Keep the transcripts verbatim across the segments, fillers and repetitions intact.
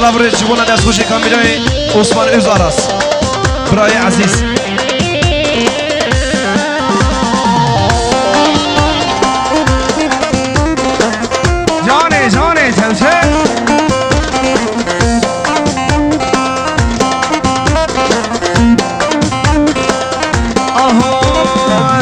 Avrê ji bona destxweşê kamîrayê Osman Özaras. Birayê ezîz. Canê, canê, tevşe. Aho,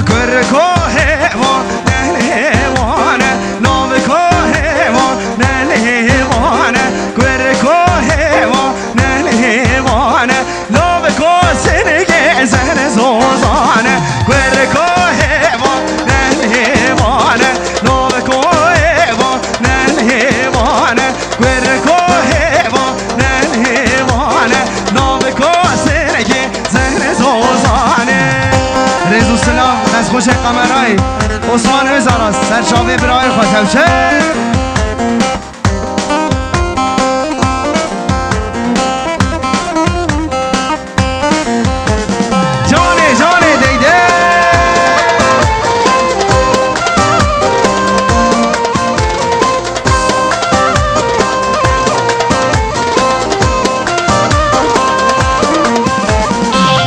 kurko hêvan, ne hêvan e, navko hêvan, ne hêvan e, kurko hêvan, ne hêvan e, navko sirgê zere zozan e, kurko hêvan, ne hêvan e, navko hêvan, ne hêvan e, Kurko hêvan, ne hêvan e, navko sirgê zere zozan e. Rêz û silav, destxweşê kamerayê. Osman Özaras, ser çavê birayê xwe tevşe. Canê, canê deyde.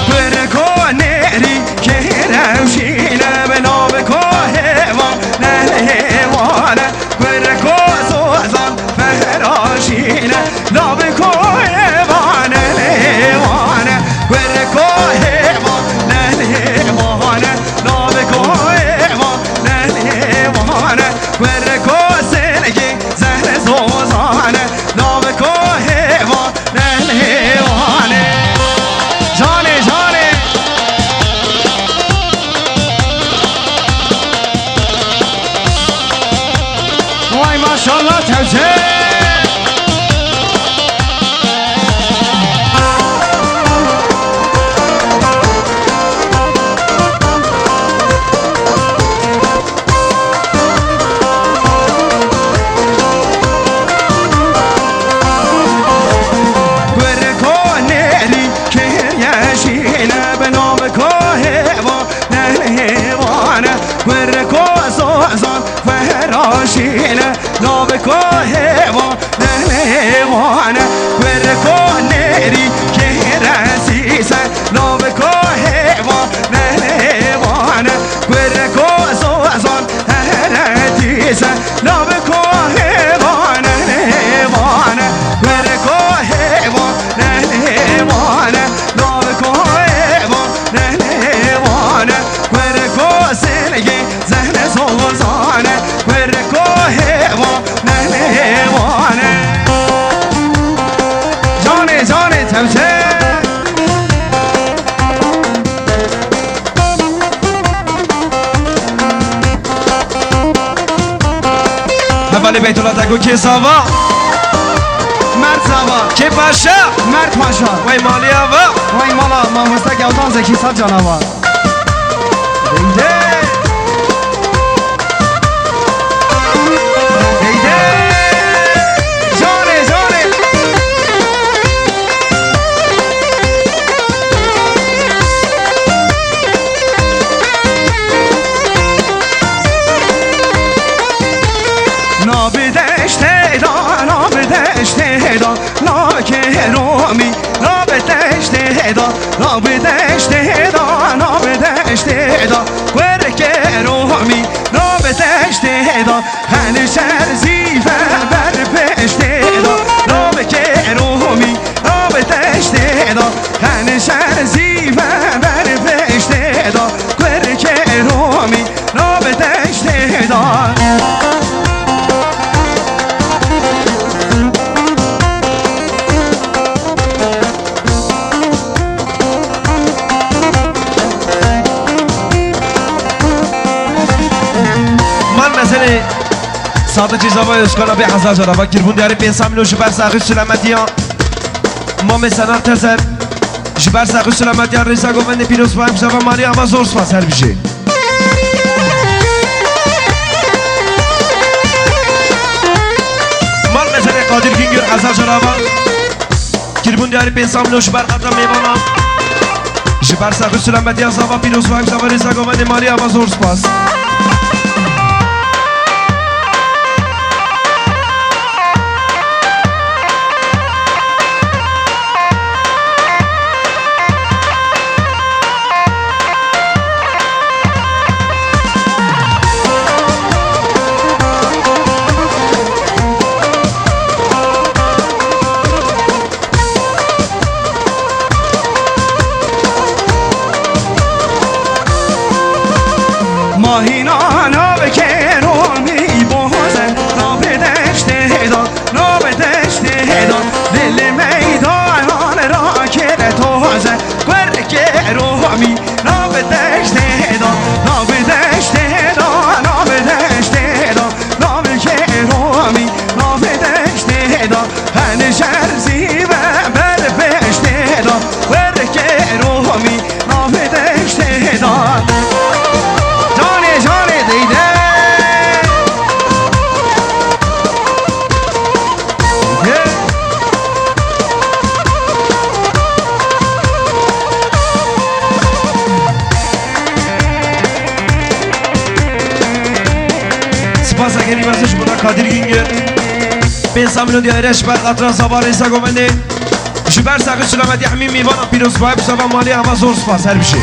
Kurko nêrî kêrewşîne, bi navko hêvan, ne hêvan e. Kurko zozan fehraşîne, navko hêvan, ne hêvan e. Kurko hêvan, ne hêvan e. Navko hêvan, ne hêvan e. Kurko sirgê zere zozan e. Navko hêvan, ne hêvan e. Canê, canê. Vay maşallah tevce. Kurko nêrî kêr yeşîne, bi navko hêvan, ne hêvan e. Kurko zozan fehraşîne, navko hêvan, ne hêvan e. Kurko nêrî kêr ezîz e, navko hêvan, ne hêvan e. Kurko zozan here dîse, navko hêvan, ne hêvan e. Kurko hêvan, ne hêvan e. Navko hêvan, ne hêvan e. Kurko sirgê zere zozan e. Kurko hêvan, ne hêvan e. Canê, canê tevce. Hevalê Beytullah Tego kê zava? Mert zava. Kê paşa? Mert paşa. Wey malî ava. Wey mala mamoste Gevdan Zekî Sarcan ava. Deyde. Deyde. Canê, canê. Na bi deştê da, na bi deştê da, na keromî, na bi deştê da, na bi deştê da, na bi deştê da, wer keromî, na bi deştê da, hel şer zîfe ber peştê da, na bi keromî, na bi deştê da, hel şer zîfe ber peştê da, wer keromî, na bi deştê da. Mal meselê Sadık Cizava Özkan'a bir hazar cara bak. Kirbun diyarê pênc sed milyon ji ber saxî silametiya. Mamê Senar Tezer. Ji ber saxî silametiya rêza govendê pîroz Faik Zava Maria ava zor spas her bijê. Mal meselê Kadir Güngör hezar cara ava. Kirbûn diyarî pênc sed milyon ji ber xatir mêvana. Ji ber saxî silametiya zava pîroz Faik Zava rêza govendê Maria ava zor spas. Herî mezin ji bo Kadir Güngör. Pênc sed milyon diyare ji ber xatira Saba Rêsa Govendê. Ji ber saxî selametî hemî mêvanan pîroz baye, bi seba malê hema zor spas, her bişê.